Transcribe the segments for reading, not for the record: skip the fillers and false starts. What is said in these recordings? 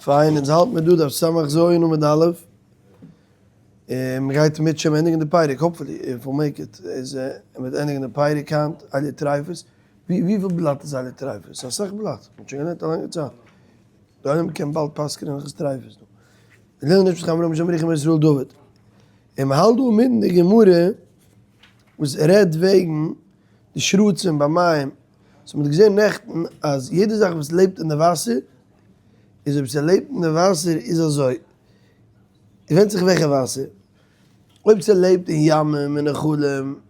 פיין, אונז האלט מיר דא דף סמך ז' עמוד א', און מ'גייט אם ירצה השם ענדיגן די פרק, hopefully if we make it, איז מ'וועט ענדיגן די פרק היינט, אלו טריפות, וויפיל בלאט איז אלו טריפות? ס'איז אסאך בלאט, מ'האט שוין געלערנט א לאנגע צייט, די עולם קען באלד פסק'נען הלכות טריפות דא. לעילוי נשמת חיים אברהם בשם רוחם ישראל דוד. און מ'האלט דא אינמיטן די גמרא וואס רעדט וועגן די שרצים ביי מים, so מ'האט געזען נעכטן אז יעדע זאך וואס לעבט אין די וואסער, איז אויב ס'לעבט אין די וואסער איז אזוי, ווענדט זיך וועלכע וואסער, אויב ס'לעבט אין ימים און נחלים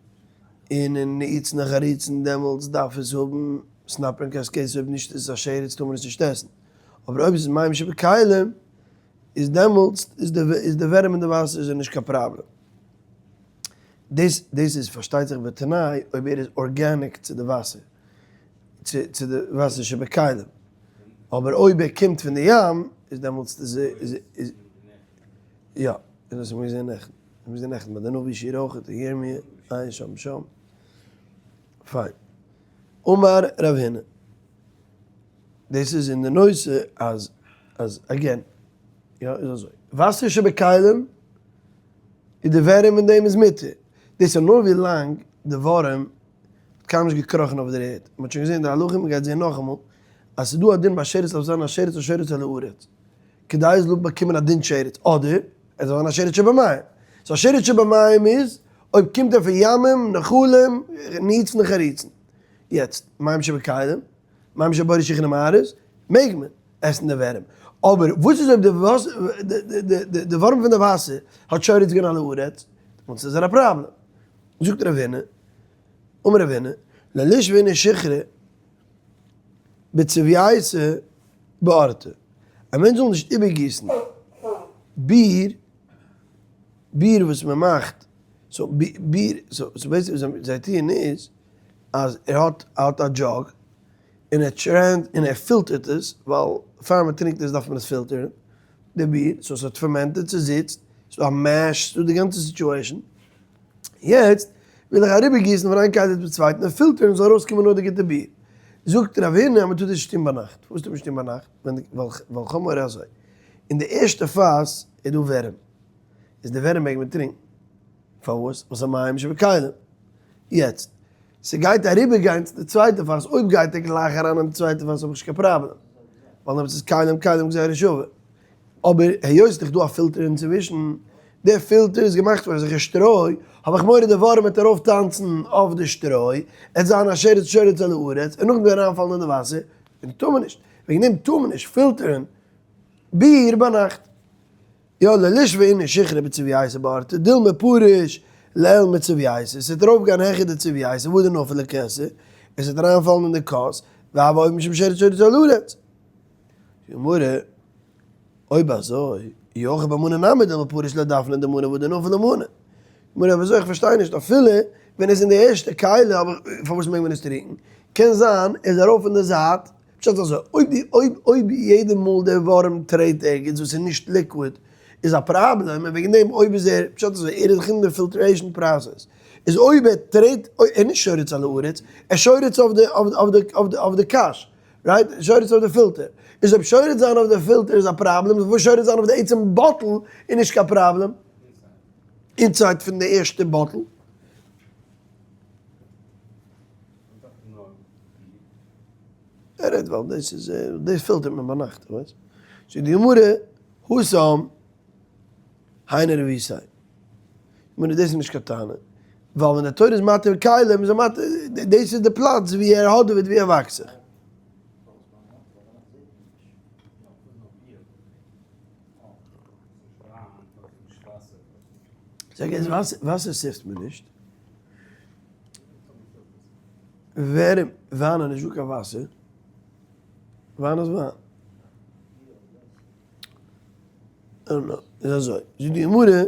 און אין נעיצן און חריצן דעמאלטס דארף עס האבן סנפיר און קשקשת, אויב נישט איז עס א שרץ טאר מען עס נישט עסן, אבער אויב עס איז מים שבכלים איז דעמאלטס איז די ווערים אין די וואסער איז נישט קיין פראבלעם. דאס דאס איז פארשטייט זיך בתנאי אויב ער איז organic צו די וואסער, צו צו די וואסער שבכלים, אבער אויב ער קומט פון די ים איז דעמאלטס איז איז איז יא, און דאס האבן מיר געזען נעכטן, האבן מיר געזען נעכטן ביי די נביא שיר אויך אין ירמי' עיין שם שם, פיין. אמר רב הונא, דאס איז אין די נושא אז אז again, יא איז אזוי, וואסער שבכלים איז די ווערים אין דעם איז מותר. דאס איז נאר ווי לאנג די ווארעם האט קיינמאל נישט געקראכן אויף דער ערד. מען האט שוין געזען די הלכה, מען גייט זען נאכאמאל, אז ס'איז דא א דין ביי שרץ דארף זיין א שרץ השורץ על הארץ, כדי עס זאל באקומען א דין שרץ, אדער עס זאל זיין א שרץ שבמים. so א שרץ שבמים איז אויב קומט ער פון ימים, נחלים, נעיצן און חריצן. יעצט, מים שבכלים, מים שבארה שיחין ומערות, מעג מען. עסן די ווערים. אבער וואס איז אויב די ווארעם פון די וואסער האט שורץ געווען על הארץ, דעמאלטס איז ער א פראבלעם. זאגט רב הונא, אמר רב הונא, לא לישבי איניש שיכרא בצבייתא באורתא. א מענטש זאל נישט איבערגיסן ביר, ביר וואס מען מאכט, so ביר, so basically וואס זיי טוען איז, אז ער האט א jug, און ער טשערנט און ער פילטערט עס, ווייל פאר מען טרינקט עס דארף מען עס פילטערן, די ביר, so עס האט fermented, ס'זיצט, ס'איז דא א mash, ס'איז דא די גאנצע situation, יעצט וויל איך אריבערגיסן פון איין כלי צום צווייטן און פילטערן זאל ארויסקומען נאר די גוטע ביר. זאגט רב הונא אז מען טאר דאס נישט טון ביינאכט, פארוואס טאר מען נישט טון ביינאכט? ווייל כ'האב מורא אזוי, אין די ערשטע פאס איז דא ווערים, איז די ווערים מעג מען טרינקן, פארוואס? ווייל ס'איז מים שבכלים. יעצט, ס'גייט אריבערגיין צו די צווייטע פאס, אויב גייט ער גלייך אריין אין די צווייטע פאס האב איך נישט קיין פראבלעם, ווייל דעמאלטס איז כלים כלים גזירה שווה. אבער היות ס'איז דאך דא א פילטער אינצווישן, דער פילטער איז געמאכט פאר אזעלכע שטרוי, האב איך מורא די ווארעם וועט ארויפטאנצן אויף די שטרוי, עס זיין א שרץ שורץ על הארץ, און נאכדעם אריינפאלן אין די וואסער, און טאר מען נישט. וועגן דעם טאר מען נישט פילטערן ביר ביינאכט. יא לא לישבי איניש שיכרא בצבייתא באורתא דילמא פריש לעיל מצבייתא, עס וועט ארויפגיין העכער די צבייתא והדר נפיל לכסא, עס וועט אריינפאלן אין די כוס, והוי עובר משום שרץ שורץ על הארץ. גמרא, אויב אזוי, אי הכי במנא נמי דילמא פריש לדפנא דמנא והדר נפיל למנא. גמרא, אויב אזוי איך פארשטיי נישט, אפילו ווען עס איז אין די ערשטע כלי, אבער פארוואס מעג מען עס טרינקן? קען זיין ער איז ארויף אין די זייט, פשט איז אזוי, אויב די אויב אויב יעדע מאל דער ווארעם טרעט ערגעץ וואס איז נישט liquid איז א פראבלעם, און וועגן דעם אויב איז ער, פשט איז אזוי, ער איז דאך אין די filtration process, איז אויב ער טרעט, ער איז נישט שורץ על הארץ, ער שורץ אויף די אויף די אויף די אויף די קש, right? שורץ אויף די פילטער. איז אויב שורץ זיין אויף די פילטער איז א פראבלעם, איז וואס שורץ זיין אויף די עצם bottle איז נישט קיין פראבלעם? inside פון די ערשטע bottle. ער רעדט ווייל דאס איז דאס פילטערט מען ביינאכט ווייסט. זאגט די גמרא התם היינו רבותיי. גמרא דאס איז נישט קיין טענה. ווייל ווען די תורה איז מתיר כלים איז ער מתיר דאס איז די פלאץ ווי ער האדעוועט ווי ער וואקסט זיך. זאג וואסער זיפט מען נישט. ווערים, וויין איז נישטא קיין וואסער, וויין איז וויין. איז אזוי, זאגט די גמרא,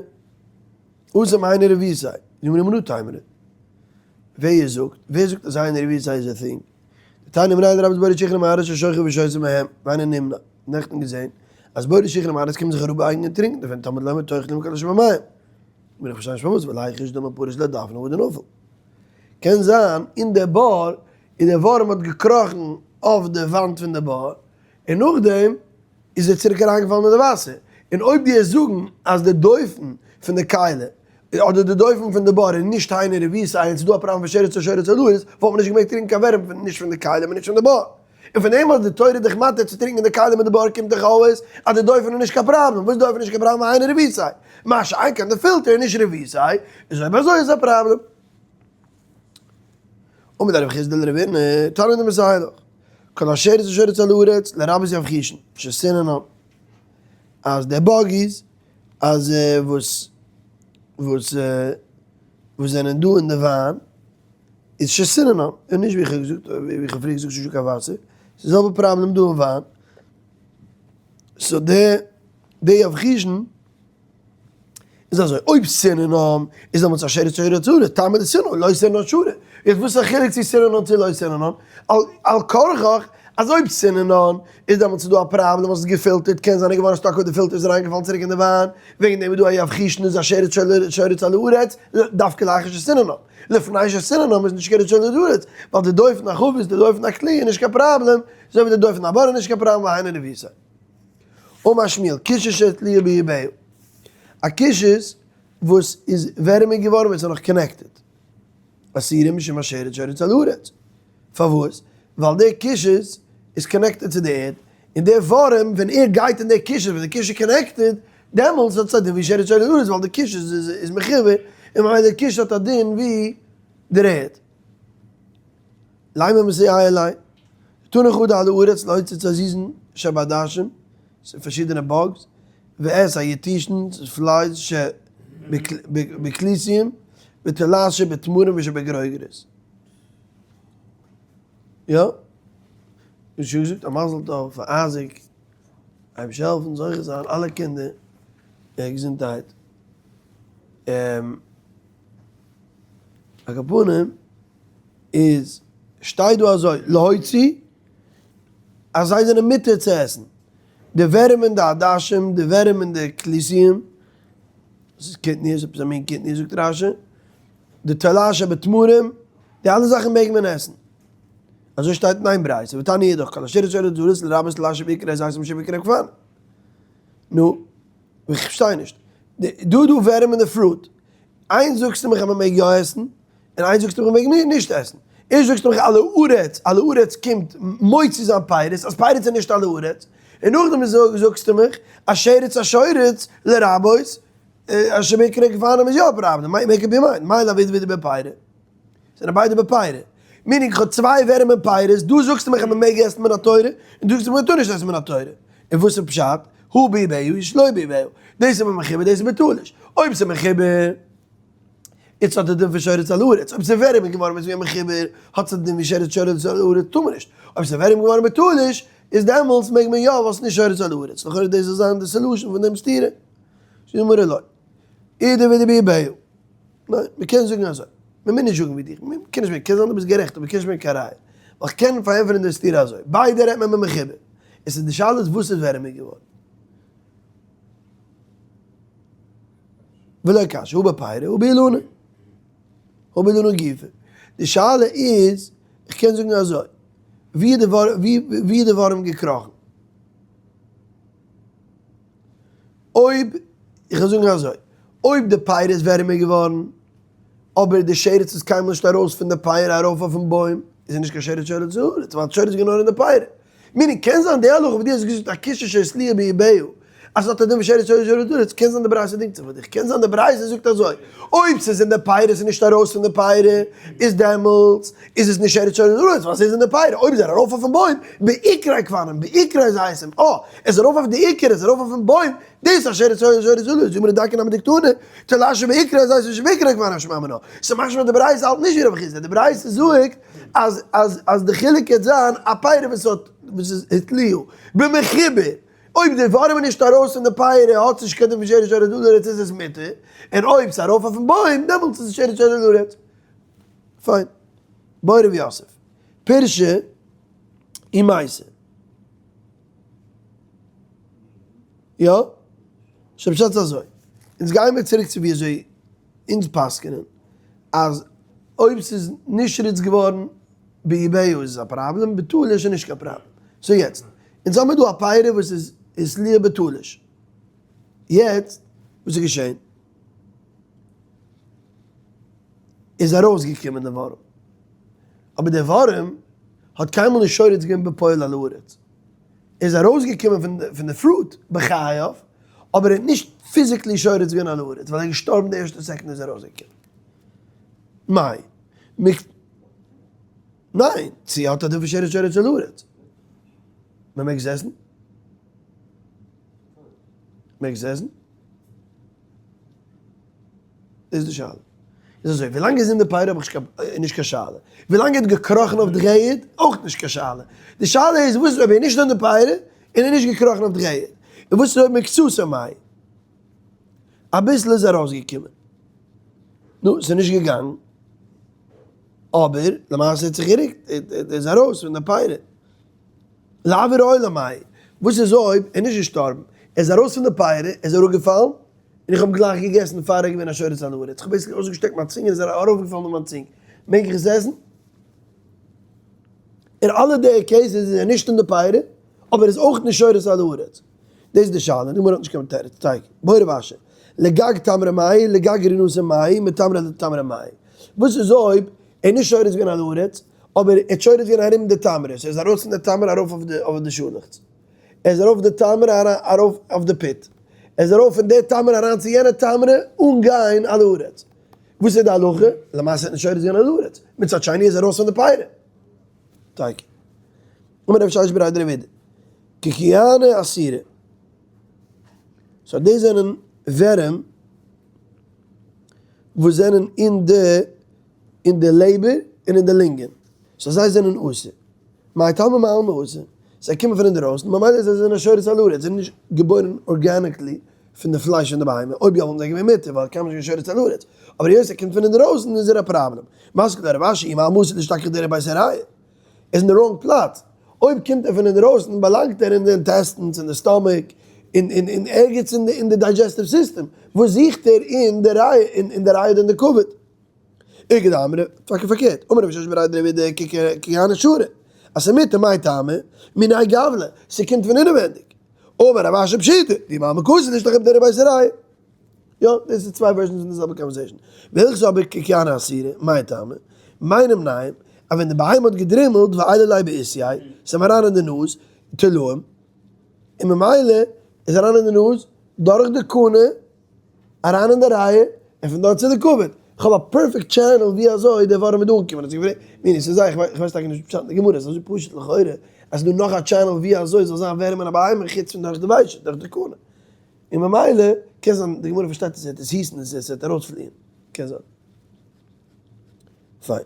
התם היינו רבותיי, די גמרא מנא תימרא, ווער זאגט, ווער זאגט אז היינו רבותיי איז א thing? דתניא מנין לרבות בורא שכנא מהרא ששוכב ושותה מהם, ואינו נמנע, נעכטן געזען אז בורא שכנא מהרא קומט זיך אראפבייגן און טרינקן דערפון תלמוד לומר תאכלו מכל אשר במים. מיר איך פארשטיי נישט פארוואס, וליחוש דילמא פריש לדפנא והדר נפיל. קען זיין אין די בור איז די ווארעם האט געקראכן אויף די וואנט פון די בור, און נאכדעם. איז ער צוריק אריינגעפאלן אין די וואסער, און אויב דו העסט זאגן אז די דופן פון די כלי אדער די דופן פון די בור איז נישט היינו רבותא און ס'איז דא א פראבלעם פון שרץ השורץ על הארץ, וואלט מען נישט געמעגט טרינקען קיין ווערים פון נישט פון די כלים און נישט פון די בור. און פון דעם אז די תורה איז דיך מתיר צו טרינקען די כלים און די בור קומט דאך אויס אז די דופן איז נישט קיין פראבלעם, וואס דופן איז נישט קיין פראבלעם היינו רבותא, מה שאין כן די פילטער איז נישט רבותא, איז אויב אזוי איז א פראבלעם. אמר דער רב חסדא לרב הונא, תנא דמסייע לך, כל השרץ השורץ על הארץ לרבות יבחושין, שסיננם, אז די buggies אז וואס וואס וואס זענען דא אין די וויין איז שסיננם, און נישט ווי איך האב געזאגט ווי איך האב פריער געזאגט ס'נישט דא קיין וואסער, ס'איז די זעלבע פראבלעם דא אין וויין, so די די יבחושין איז אזוי, אויב סיננם איז דעמאלטס א שרץ שורץ על הארץ, טעמא דסיננם לא סיננם שרי, יעצט וואס איז א חילוק צו סיננם צו לא סיננם, על כרחך אז אויב סיננם איז דעמאלטס איז דא א פראבלעם אז עס איז געפילטערט, קען זיין איז געווארן stuck אויב די פילטער איז אריינגעפאלן צוריק אין די וויין, וועגן דעם איז דא א יבחושין איז א שרץ שורץ על הארץ, דווקא לאחר שסיננם, לפני שסיננם איז נישט שרץ שורץ על הארץ, ווייל די דופן החבית די דופן הכלי איז נישט קיין פראבלעם, אזוי ווי די דופן הבור איז נישט קיין פראבלעם והיינו רבותא. אמר שמואל, קישות שהתלויה באיביה, א קישות וואס איז ווערעמיג געווארן ווען עס איז נאך connected. אסורה משום השרץ שורץ על הארץ. פארוואס? ווייל די קישות איז connected צו די ערד, און די ווארעם ווען ער גייט אין די קישות, ווען די קישות איז connected, דעמאלטס האט עס א דין ווי שרץ שורץ על הארץ, ווייל די קישות איז מחובר, און ממילא די קישות האט א דין ווי דער ערד. לימא מסייע ליה. תנא חדא על הארץ להוציא תזיזין שבעדשים, ס'איז פארשידענע bugs, ואת היתושין, ס'איז flies שבקליסיים, ותולעת שבתמרים ושבגרוגרות. יא, ווי שוין געזאגט א מזל טוב פאר אייזיק, אייבערשטער העלפן זוכה זיין אלע קינדער געזונטהייט. על כל פנים איז שטייט דא אזוי להוציא אז זיי זענען מותר צו עסן די ווערים אין די עדשים די ווערים אין די קליסיים ס'איז קטניות עפעס א מין קטניות זאגט רש"י די תולעת שבתמרים די אלע זאכן מעג מען עסן אזוי שטייט אין איין ברייתא ותניא אידך כל השרץ שורץ על הארץ לרבות תולעת שבעיקרי זיתים שבעיקרי גפנים נו איך פארשטיי נישט דא דא ווערים אין די fruit איינס זאגסטו מיך אז מען מעג יא עסן, און איינס זאגסטו מיך מען מעג נישט עסן. ערשט זאגסטו מיך על הארץ, על הארץ קומט מוציא זיין פירות, אז פירות איז נישט על הארץ, און נאכדעם זאגסטו מיך אז שרץ השורץ לרבות אשר בעיקרי גפנים איז יא א פראבלעם, make up your mind, מילא אבידה וידה בפירא. זענען ביידע בפירא. meaning כ'האב צוויי ווערים אין פירות, דא זאגסטו מיך אז מען מעג עסן מן התורה, און דא זאגסטו מיך מען טאר נישט עסן מן התורה. און וואס איז פשט? הא באיביה הא שלא באיביה. דאס איז במחובר דאס איז בתלוש. אויב ס'איז מחובר, איצט האט די דין פון שרץ על הארץ. אויב ס'איז ווערים געווארן ווען ס'איז געווען מחובר, האט עס די דין ווי שרץ שורץ על הארץ טאר מען נישט. אויב ס'איז ווערים געווארן בתלוש, איז דעמאלטס מעג מען יא ווייל ס'איז נישט שרץ על הארץ. לכאורה דאס זאל זיין די solution פון דעם סתירה. זאגט די גמרא לא. אידי ואידי באיביה. ניין, מען קען זאגן אזוי, מען מוז נישט זאגן ווי דיך, מען קען נישט, קען זיין דו ביסט גערעכט אבער קען נישט ברענגען קיין ראיה, ווייל כ'קען פארענטפערן די סתירה אזוי, ביידע רעדט מען במחובר, עס איז די שאלה איז וואס איז ווערעמיג געווארן. ולא קשיא, הא בפירא הא באילנא, הא באילנא גופא, די שאלה איז, איך קען זאגן אזוי, ווי איז די ווארעם געקראכן? אויב, איך וועל זאגן אזוי, אויב די פירות איז ווערעמיג געווארן, אבער די שרץ איז קיינמאל נישט ארויס פון די פירה ארויף אויפן בוים, איז ער נישט קיין שרץ שורץ הארץ, ווייל שרץ איז גענוי אין די פירה. meaning, קען זיין די הלכה וואס דו האסט געזאגט א קישות שהתלויה באיביה, אז ס'האט א דין פון שרץ שורץ הארץ, קען זיין די ברייתא דינגט זיך פאר דיך, קען זיין די ברייתא זאגט אזוי, אויב ס'איז אין די פירות און נישט ארויס פון די פירה, איז דעמאלטס איז עס נישט שרץ שורץ הארץ, ווייל ס'איז אין די פירה, אויב איז ער ארויף אויפן בוים, בעיקרי גפנים, בעיקרי זיתים, אה, ער איז ארויף אויף די עיקר, ער איז ארויף אויפן בוים, דאס איז א שרץ שורץ הארץ, זאגט מיר דייקא נמי דקתני, תולעת שבעיקרי זיתים שבעיקרי גפנים שמע מינה. ס'איז משמע די ברייתא האלט נישט ווי רב חסדא, די ברייתא זאגט אז אז אז די חילוק קען זיין א פירה וואס האט וואס איז התליעו במחובר, אויב די ווארעם איז נישט ארויס פון די פירה האט עס נישט קיין דין פון שרץ שורץ הארץ איז עס מותר, און אויב ס'איז ארויף אויפן בוים דעמאלטס איז עס שרץ שורץ הארץ. פיין. בעי רב יוסף. פירשא ומייתא. יא? סאו פשט איז אזוי, אונז גייען מיר צוריק צו ווי אזוי אונז פסק'נען, אז אויב ס'איז נשרץ געווארן באיביה איז עס א פראבלעם, בתלוש איז נישט קיין פראבלעם. so יעצט, אונז האמיר דא א פירה וואס איז. איז ליה בתלוש. יעצט וואס איז געשען? איז ארויסגעקומען די ווארעם. אבער די ווארעם האט קיינמאל נישט שורץ געווען בפועל על הארץ. איז ארויסגעקומען פון די fruit בחייו, אבער ער האט נישט physically שורץ געווען על הארץ, ווייל ער איז געשטארבן די ערשטע סעקונדע איז ארויסגעקומען. מאי. ניין, צו האט א דבר שרץ שורץ על הארץ? מען מעג עס עסן? מעג עס עסן? דאס איז די שאלה. איז אזוי, ווילאנג איז אין די פייער האב איך נישט קיין שאלה. ווילאנג ער האט געקראכן אויף די ערד, אויך נישט קיין שאלה. די שאלה איז וואס איז אויב ער איז נישט אין די פייער, און ער איז נישט געקראכן אויף די ערד. און וואס איז אויב מקצתו מאי? אביסל איז ארויסגעקומען. נו, ס'איז נישט געגאנגען. אבער למעשה האט זיך גערוקט, ער איז ארויס פון די פייער. לאויר העולם מאי? וואס איז אויב ער איז נישט געשטארבן? ער איז ארויס פון די פייער, ער איז אראפגעפאלן, און איך האב אים גלייך געגעסן פאר ער איז געווען א שורץ על הארץ. איך האב basically אויסגעשטעקט מיין צונג און עס איז ארויפגעפאלן אויף מיין צונג. מעג איך עס עסן? אין אלע די cases איז ער נישט אין די פייער, אבער ער איז אויך נישט שורץ על הארץ. דאס איז די שאלה, די גמרא האט נישט קיין תירוץ. תיקו. בעי רב אשי. לגג תמרה מאי, לגג רינתא מאי, מתמרה לתמרה מאי. וואס איז אויב ער איז נישט שורץ געווען על הארץ, אבער ער האט שורץ געווען ארום די תמרה, ער איז ארויס פון די תמרה ארויף אויף די שאלעכץ, ער איז ארויף די תמרה ארויף אויף די פוט, ער איז ארויף פון די תמרה אריין צו יענע תמרה אן גיין על הארץ. וואס איז די הלכה? למעשה האט נישט שורץ געווען על הארץ, מצד שני איז ער ארויס פון די פיירה. תיקו. אמר רב ששת בריה דרב אידי, קקיאני אסירי. so דאס זענען ווערים וואס זענען אין די אין די לעבער און אין די לונגען, so זיי זענען אסור. מאי טעמא מעלמא אסור? זיי קומען פון אינדערויסן, ממילא זיי זענען שורץ על הארץ, זיי זענען נישט געבוירן organically פון די פלייש פון די בהמה, אויב יא וואלטן זיי געווען מותר, ווייל קיינמאל נישט געווען שורץ על הארץ, אבער היות ער קומט פון אינדערויסן איז ער א פראבלעם. מתקיף לה רב אשי, אי מעלמא אסור לישתכח דרך בית הראיה, איז אין די wrong פלאץ, אויב קומט ער פון אינדערויסן באלאנגט ער אין די intestines, אין די stomach, אין ערגעץ אין די digestive system, וואס זוכט ער אין די ריאה, אין די ריאה אדער אין די כבד? איכא דאמרי, טאקע פארקערט, אמר רב ששת בריה דרב אידי קקיאני שרי, אז ס'מותר מאי טעמא, מיני גבלא, ס'קומט פון אינעווענדיג. אמר רב אשי פשיטא, דאי מעלמא קאתי לישתכח דרך בית הריאה. יא, דאס איז צוויי versions פון די זעלבע conversation. והלכתא אבער קקיאני אסירי, מאי טעמא, מיינעם ניין, אז ווען די בהמה האט געדרימלט ועייל ליה בעיסיה, ס'איז אים אריין אין די נאז, תולעים, און ממילא איז אריין אין די נאז, דורך די קנה, אריין אין די ריאה, און פון דארט צו די כבד. איך האב א perfect channel ווי אזוי די ווארעם איז דא אנגעקומען. האט זי געפרעגט, מיר נישט, ס'איז זייער, איך ווייס טאקע נישט פשט אין די גמרא, ס'איז אזוי פשוט לכאורה, אז ס'איז דא נאך א channel ווי אזוי ס'זאל זיין ווערעם אין א בהמה חוץ פון דורך די ושט, דורך די קנה. און ממילא קען זיין די גמרא פארשטייט אז ס'וועט עס היסן און ס'וועט ארויספליען. קען זיין. פיין.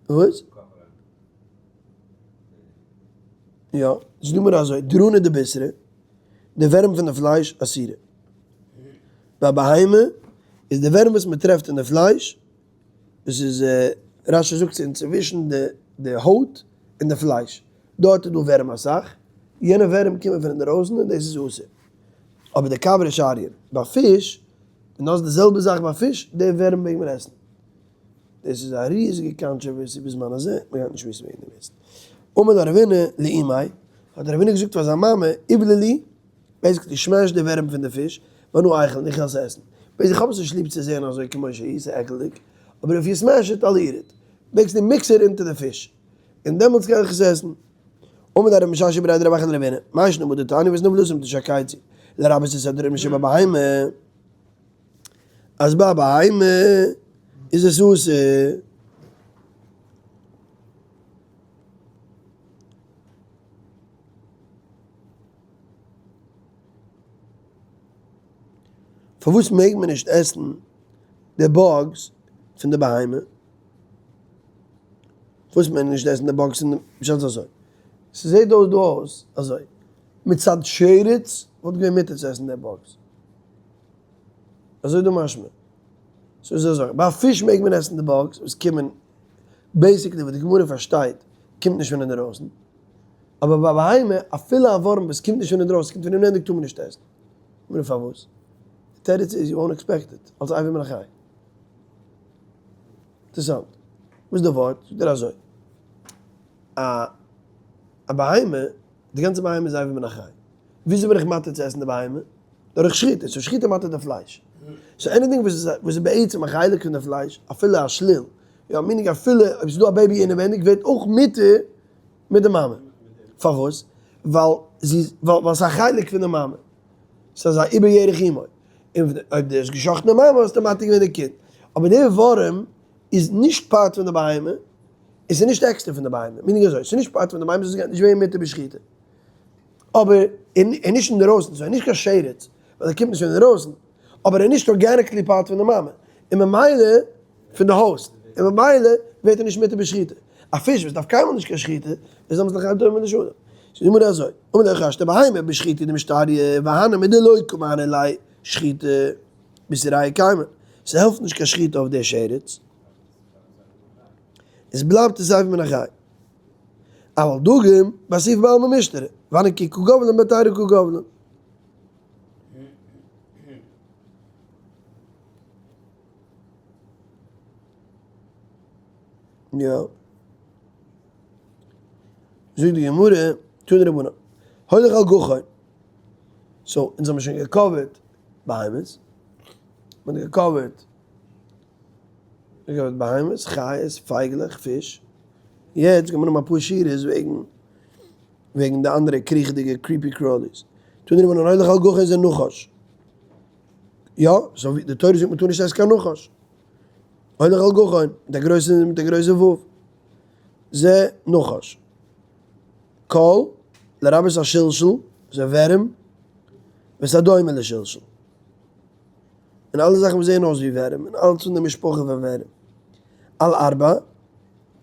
וואס? יא, זאג מיר אזוי, דרנא דבישרא, די ווערים פון די פלייש אסירי. ביי בהמה איז די ווערים וואס מען טרעפט אין די פלייש, דאס איז רשי זאגט ס'איז אינצווישן די הויט און די פלייש, דארט איז דא ווערים אסאך, יענע ווערים קומען פון אינדערויסן און דאס איז אסור. אבער די כברא שריין ביי פיש, און דאס איז די זעלבע זאך ביי פיש, די ווערים מעג מען עסן. דאס איז א ריזיגע controversy בזמן הזה, מען גייט נישט שמועסן וועגן דעם יעצט. אמר לה רבינא לאימיה, האט רבינא געזאגט פאר זיין מאמע, איבלעי לי, basically smash די ווערים פון די פיש, ואנא איכול, איך וועל עס עסן. basically איך האב עס נישט ליב צו זען אזוי כמו שהיא, ס'איז עקלדיג, אבער if you smash it, I'll eat it. basically mix it into די פיש, און דעמאלטס קען איך עס עסן. אמר לה רב משרשיא בריה דרב אחא לרבינא, מאי שנא מהא דתניא ואת נבלתם תשקצו, לרבות את הדרום שבבהמה. אז ביי א בהמה איז עס אסור. פארוואס מעג מען נישט עסן די bugs פון די בהמה? פארוואס מעג מען נישט עסן די bugs פון די, פשט איז אזוי, ס'זעט אויס דא אויס אזוי, מצד שרץ וואלט געווען מותר צו עסן די bugs. אזוי דא משמע. so איז אזוי, ביי פיש מעג מען עסן די bugs וואס קומען, basically וואס די גמרא פארשטייט, קומט נישט פון אינדערויסן. אבער ביי בהמה, אפילו א ווארם וואס קומט נישט פון אינדרויסן, קומט פון אינווענדיג טאר מען נישט עסן. גמרא פארוואס? די תירוץ איז, you won't expect it, אלס אבר מן החי. אינטערעסאנט. וואס איז די ווארט? זאגט ער אזוי, א א בהמה, די גאנצע בהמה איז אבר מן החי. וויאזוי בין איך מתיר צו עסן די בהמה? דורך שחיטה, so שחיטה מתיר די פלייש. so anything וואס איז וואס איז בעצם א חלק פון די פלייש, אפילו א שליל, יא meaning אפילו אויב ס'איז דא א baby אינעווייניג ווערט אויך מותר מיט די מאמע. פארוואס? ווייל זי איז, ווייל ס'איז א חלק פון די מאמע. ס'איז אזא עובר ירך אמו. און אויב דו האסט גע'שחט'ן די מאמע האסטו מתיר געווען די קינד. אבער די ווארעם איז נישט part פון די בהמה, און ס'איז נישט עקסטער פון די בהמה. meaning אזוי, ס'איז נישט part פון די בהמה, ס'גייט נישט ווערן מותר בשחיטה. אבער ער איז נישט אינדערויסן, ס'איז נישט קיין שרץ, ווייל ער קומט נישט פון אינדערויסן. אבער ער איז נישט organically part פון די מאמע, און ממילא פון די host, און ממילא ווערט ער נישט מותר בשחיטה. א פיש וואס דארף קיינמאל נישט קיין שחיטה, איז דאמאלס לחייב דומה לשלם. ס'איז גמרא אזוי, אמר לך השתא בהמה בשחיטה דמשתריא והני מדלא קא מהני ליה שחיטה באיסורייהו קיימי. ס'העלפט נישט קיין שחיטה אויף די שרץ. עס בלייבט עס אבר מן החי. אבל דגים באיסופא בעלמא משתרי, והני כי קא גבלן בהיתרא קא גבלן. יא. זאגט די גמרא, תנו רבנן, הולך על גחון. so, אונז האבן שוין גע cover ט בהמות, מען האט גע cover ט גע cover ט בהמות, חיות, פייגלעך, פיש. יעצט גיימיר האבן אפאר שורות וועגן וועגן די אנדערע קריכעדיגע creepy crawlies. תנו רבנן, הולך על גחון זה נחש. יא, so ווי די תורה זאגט מען טאר נישט עסן קיין נחש. הולך על גחון, מיט א גרויסע מיט א גרויסע ו'. זה נחש. כל, לרבות השלשול, זה ווערים, ואת הדומה לשלשול. און אלע זאכן וואס זעען אויס ווי ווערים, און אלעס פון די משפחה פון ווערים. על ארבע,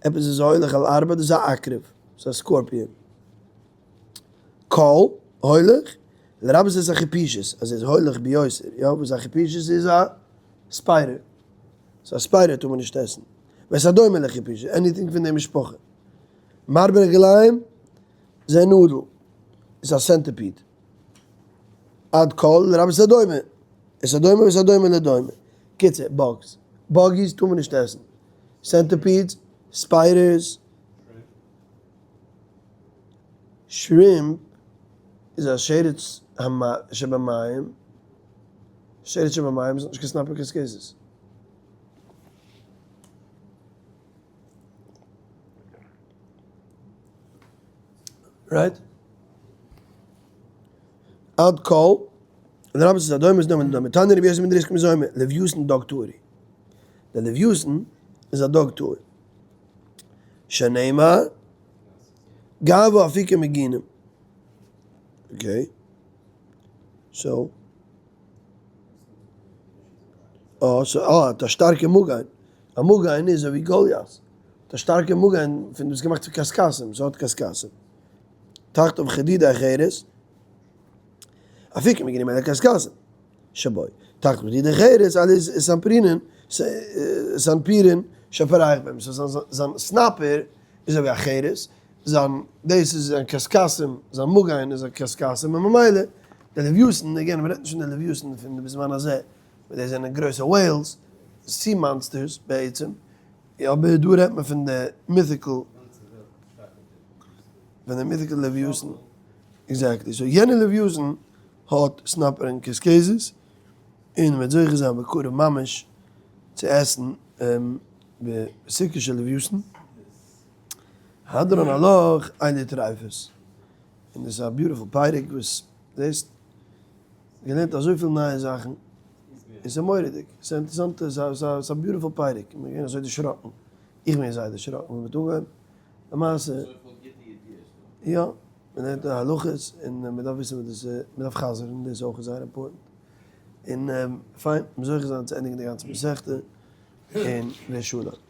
עפעס איז הולך על ארבע, דאס איז א עקרב, ס'איז א scorpion. כל, הולך, לרבות את החיפושית, אז ער איז הולך ביותר, יא, וואס א חיפושית איז א spider, so א spider טאר מען נישט עסן, ואת הדומה לחיפושית, anything פון די משפחה. מרבה רגליים, זה נדל, איז א centipede. עד כל, לרבות את הדומה, את הדומה ואת הדומה לדומה. קיצור, bugs. buggies טאר מען נישט עסן. centipedes, spiders. shrimp איז א שרץ שבמים, שרץ שבמים איז נישט קיין סנפיר וקשקשת. right? עד כל, און רבי איז א דומה איז דומה לדומה. תניא רבי יוסי בן דריסקא מזוהמא, לויתן דג טהור. דער לויתן איז א דג טהור. שנאמר, גאוה אפיקי מגינים. okay. so. אה, so, אה, האט א שטארקע מגן. א מגן איז אזוי ווי גוליית. האט א שטארקע מגן פון דאס געמאכט פון קשקשים, ס'האט קשקשים. תחתיו חדידה אחרת. אפיקי מגינים אלא קשקשים. שבו. תחתיו חדידה אחרת, אלא סנפרינין, סנפירין שפורח בהם. so זיין זיין סנפיר איז אזוי ווי א חרס, זיין דאס איז זיין קשקשים, זיין מגן איז א קשקשים, און ממילא די לויתן, again מ'רעדט נישט פון די לויתן פון די בזמן הזה, ווייל די זענען גרויסע whales, sea monsters בעצם, אבער דא רעדט מען פון די mythical, פון די mythical לויתן, exactly, so יענע לויתן האט סנפיר און קשקשת, און מ'וועט זוכה זיין בקרוב ממש צו עסן בסוכה של לויתן, הדרן עלך אלו טריפות, און דאס איז א beautiful פרק וואס זעסט געלערנט אזויפיל נייע זאכן, און ס'איז מורא'דיג, ס'איז אינטערעסאנט, ס'איז א beautiful פרק, מ'איז געווען אזוי דערשראקן, איך בין זייער דערשראקן ווען מ'האט אנגעהויבן, למעשה, יא, מ'לערנט די הלכות און מ'דארף וויסן וואס דאס איז, מ'דארף חזר'ן, דאס איז אויך זייער important, און פיין, מ'זאל זוכה זיין צו ענדיגן די גאנצע מסכתא, און ושלום.